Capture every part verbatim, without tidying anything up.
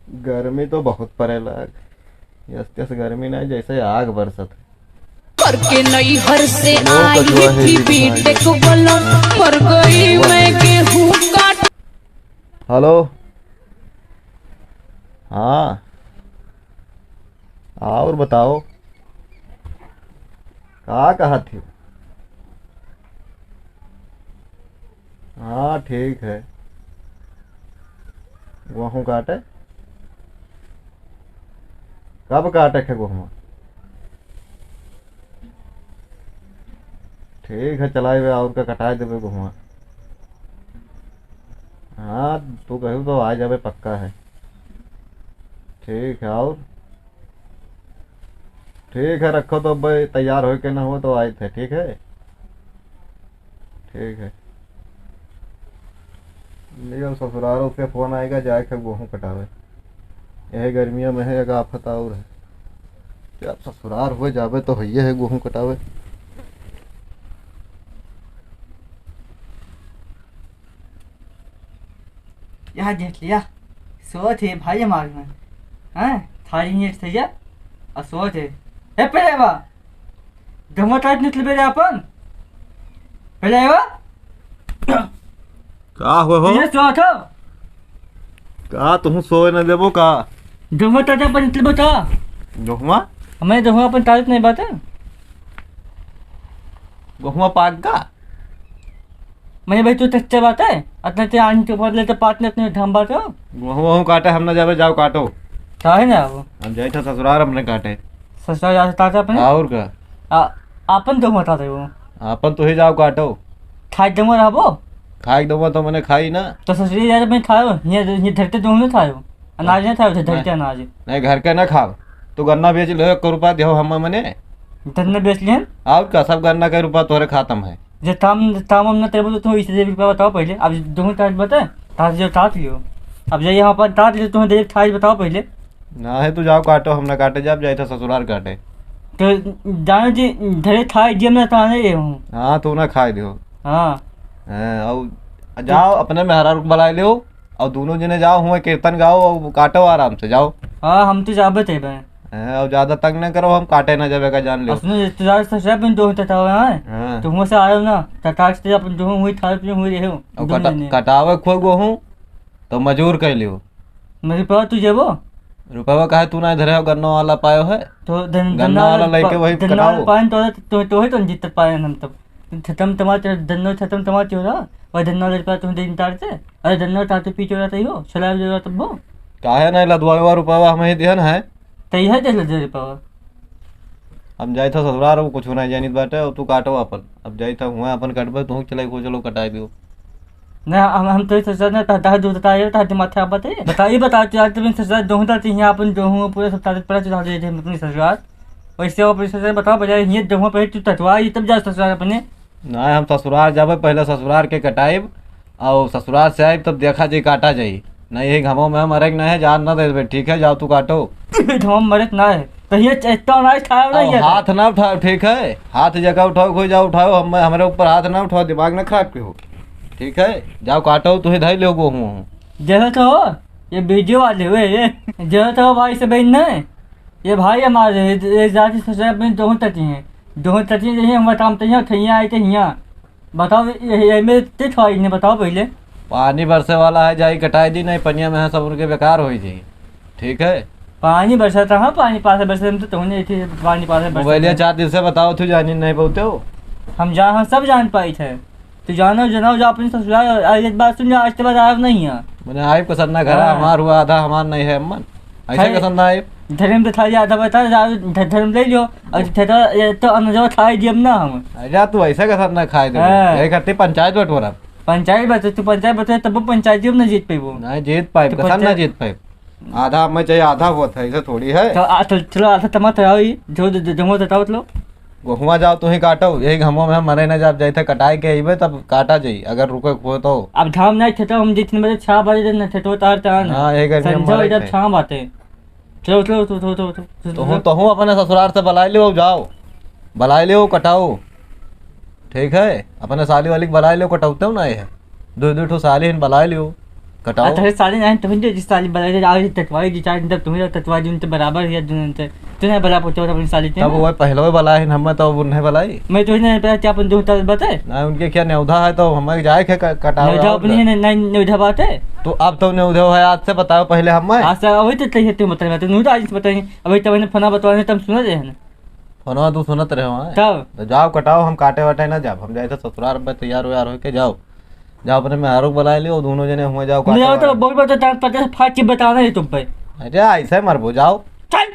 गर्मी तो बहुत पड़े लाग। यस, यस, गर्मी नहीं, जैसे आग बरसत है। करके नैहर से वो आई कछुआ है थी ये बीटेक वाला, मर गई मैं गेहूं काट। हेलो, हाँ, और बताओ, का कहा थी? हाँ, ठीक है। गेहूँ काटे? कब काटे के गेहुआ? ठीक है, चलाइबे और का कटाए देबे गेहुआ। हाँ, तू कहू तो आ जाबे, पक्का है। ठीक है, और? ठीक है, रखो तो, अब तैयार होके ना हो तो आए थे, ठीक है? ठीक है। लियो ससुराल से फोन आएगा, जाए के गेहूँ कटावे। यही गर्मियों में है, एक आफत और है। जब ससुराल हो जावे तो होइए है गेहूँ कटावे। यहाँ देख लिया, सोत है भाई हमारे में, हैं? थारी नहीं सही है, और सोत है। ए, पहले बा, दमत रात निकल बेरे अपन, पहले बा। का हुए हो? ये सोत हो? का तुहूँ सोए न देबो का? दमत रात अपन निकल बता। गेहुआ? हमें गेहुआ अपन तारीफ नहीं बात है। गेहुआ पाक का? मैं भाई, तू कच्चा बात है, अतना ते आनी तो पड़ ले तो पाटने अपने ढाम बात हो। वहूँ, वहूँ काटे, हम ना जाबे, जाओ काटो। काहे ना आबो? हम जाई था ससुराल अपने काटे। ससुराल जा सकता था अपने? और का? आ, आपन तो बता दे वो। आपन तो ही जाओ काटो। खाए के दमवा रहबो? खाए के दमवा तो मने खाई ना। तो ससुरी यार मैं खायो, ये, ये धरते दो ना खायो। अनाज ना खायो, धरते नहीं। अनाज। नहीं, घर के ना खाओ। तू गन्ना बेच ले, एक रुपया देहो हम मने। गन्ना बेच लिहन? और का, सब गन्ना के रुपया तोहरे खाता में है। जे ताम, ताम हम ना तेरे बोलो, तो इसे दे रुपया बताओ पहले। अब दोनों तारीख बता, ताज जो ताज लियो। अब जाइए यहाँ पर ताज लियो, तुम्हें देख ताज बताओ पहले। ना है, तू जाओ काटो, हम ना काटे, जब जाए था ससुराल काटे। तो जानो जी, धरे थाई जे में ताने ये हूँ। हाँ, तू ना खाए दियो। हाँ। हाँ, और जाओ अपने मेहरारू को बुलाए लियो, और दोनों जने जाओ, हुए कीर्तन गाओ और काटो आराम से, जाओ। हाँ, हम तो जाबे थे बे। हाँ, और ज्यादा तंग ना करो, हम काटे ना जाबे का जान लियो। और सुनो, रिश्तेदार से सब जो होता था, हाँ? हाँ। तो हुआ से आयो ना, तो काट से अपन जो हुई थाल पे हुई रहे हो, और दोनों कटा-, जने। कटावे खो गो हूँ, तो मजूर कह लियो। मेरे पास तू जेबो? रुपया काहे तू ना धरे हो, गन्ना वाला पायो है? तो धन-, गन्ना वाला लेके वही धन्ना वाला कटाओ। पाए तो, तो, तो है तो जीत पाए हम तब। खत्म तमाचे, धन्नो खत्म तमाचे हो रहा, वही धन्नो वाला रुपया तुम दे तार से। अरे धन्नो तार से पीछे हो रहा था यो, चला जो रहा तब वो। काहे ना लदवावे वाला रुपया हम ही देहन है। तो यह दे ले दे रुपया। हम जाई था ससुराल, वो कुछ नहीं जानित बाटे, और तू काटो अपन। अब जाई था हुआ अपन कटबे, तू चले को चलो कटाई दियो। ना, हम, हम तो ससुराल ना, ता, ता, जो बताए, ता, जो माथे आप बताइए। बताइए, बताओ, चार दिन ससुराल, दोहूं ता, यहाँ अपन दोहूं पूरे सब तारीख पर चढ़ा दे, हम अपनी ससुराल। वैसे आप इसे बताओ, बजाय हिये दोहूं पे तू ततवा, ये तब जा ससुराल अपने। ना, हम ससुराल जाबे, पहले ससुराल के कटाइब, और ससुराल से आइब, तब देखा जाई, काटा जाई। नहीं, यही घमो में मरे के नहीं है, जान ना देबे, ठीक है, जाओ तू काटो। घमो में मरे के ना है, तो ये च-, इतना ना उठाओ ना और ये। हाथ ना उठाओ, ठीक है, हाथ जगह उठाओ, कोई जाओ उठाओ, हम, हमरे ऊपर हाथ ना उठाओ, दिमाग ना खराब के हो, ठीक है, जाओ काटो, तू ही धई लो गेहूं। जैसे तो हो, ये वीडियो वाले हुए, ये जैसे तो हो भाई से बहन नहीं, ये भाई हमारे, ये, ये जाति सोच रहे अपने दोहूं तटी हैं, दोहूं तटी हैं, हम बताम तो यहाँ, ठैया आए थे यहाँ। बताओ, ये, ये में ते थोड़ा इन्हें बताओ पहले। पानी बरसे वाला है, जाई कटाई दी, नहीं पनिया में है, सब उनके बेकार होई जी। ठीक है? पानी बरसा था, हाँ, पानी पासे बरसे, हम तो तोहने एक ही पानी पासे बरसे मोबाइलिया थे। चार दिन से बताओ, तू जानी नहीं बोलते हो। हम जा, हम सब जान पाई थे। तू जानो, जनाओ, जा अपने ससुराल, आ, एक बात सुन ले, आज के बाद आयो नहीं है। मने आइब कसर ना घर, हाँ। हमार हुआ आधा, हमार नहीं है, अम्मन। ऐसे खाली कसर ना आइब। धर्म तो खाली आधा बता, जा, ध-, धर्म ले लियो, और ठेठा, ये तो अनजवा खाए दियम ना हम। अरे, तू ऐसे कसर ना खाए देबो। हाँ। यही खातिर पंचायत बटोरा। पंचायत बटे, तू पंचायत बटे, तब पंचायत में ना जीत पेबो। नहीं जीत पाइब, तो कसर ना पंचायत जीत पाइब। आधा हमें चाहिए, आधा होत है, ऐसे थोड़ी है। तो आ, तो चलो, आधा तमा तो आओ ही, जो, जो, जो, जो, बताओ, चलो। गोहुआ जाओ, तू ही काटो, यही घमो में हम मरे ना जाब, जाई थे कटाई के अइबे, तब काटा जाई, अगर रुके को तो। अब धाम नहीं थे, तो हम जितने बजे, छह बजे दिन थे, तो तार तान। हाँ, यही गर्मी में संझा मरे जब थे। छह बाटे। चलो, चलो, चलो, चलो, चलो, चलो, तो चलो। हूँ, तो हूँ अपने ससुराल से बुलाई लियो, जाओ। बुलाई लियो, कटाओ। ठीक है, अपने साली वाली के बुलाई लियो, कटौते हो ना ये। दो, दो ठो साली हिन बुलाई लियो। कटाओ। अरे साली नहीं, तुम जो जिस साली बलाई, आज तटवाई जी, चार दिन तक तुम ही तटवाई जी, उनसे बराबर है, दोनों से। तू नहीं बला पूछो अपनी साली से तब ना। वो पहले ही बला है, हमें तो वो नहीं बलाई। मैं तो नहीं पता क्या अपन दो ताल बात है। ना, उनके क्या नेवधा है, तो हमें जाए के क-, कटाओ नेवधा और अपनी है, नहीं, नहीं, नेवधा बात है। तो अब तो नेवधा है, आज से बताओ पहले हमें। आज से वही तो चाहिए तू, मतलब, मैं तो नहीं आज से बताइए। अभी तो मैंने फोना बतवाने, तुम सुना रहे हैं ना। फोनवा तू सुनत रहे हो, हाँ? तब? तो जाओ, कटाओ, हम काटे वाटे ना जाब, हम जाए थे ससुराल में तैयार वैयार होके। जाओ, जाओ, अपने मेहरारू के बुलाए लियो, दोनों जने हुए जाओ, काटे नहीं, तो वाटे। बहुत बात है, पचास फाट के बताना है तुम पे। अरे, ऐसे मरबो, जाओ। चल।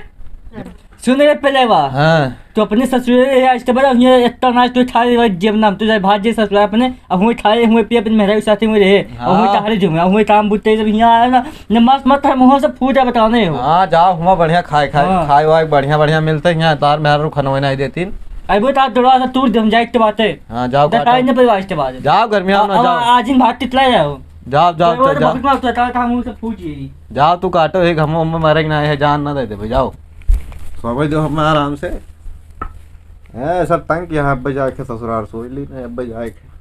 सुन रे पहले बा। हाँ। तू अपने ससुरे रे, आज तो बड़ा, ये इतना नाच तू ठाए, भाई, जेब नाम, तू जाए भाग जे ससुरा अपने, अब हुए ठाए, हुए पिए, अपने मेहरारू के साथ हुए रहे, अब हुए हाँ। टहरे जो, अब हुए काम बुझते, जब यहाँ आया ना, न मस्त मत है, मुँह से फूट जाए, बताने हो। हाँ, जाओ, हुआ बढ़िया खाए, खाए, हाँ। खाए वाए बढ़िया, बढ़िया मिलते हैं यहाँ, तार मेहरारू खाना वाना नहीं देती। अरे वो तो आप थोड़ा सा तूर दे, हम जाए के बात है। हाँ, जाओ, बताए काटो। नहीं परिवार के बाद। जाओ, गर्मिया में अब जाओ। आज इन भात तितला जाओ। जाओ, जाओ, तो चल, जाओ। बहुत बार बताया था, हम उनसे पूछ लिए। जाओ, तू काटो, एक हम, हम मरे के ना है, जान ना दे दे भाई, जाओ। सोवे दो हमें आराम से। ए, सब तंग किया है, अब जाके ससुराल सोई ली ना, अब जाके।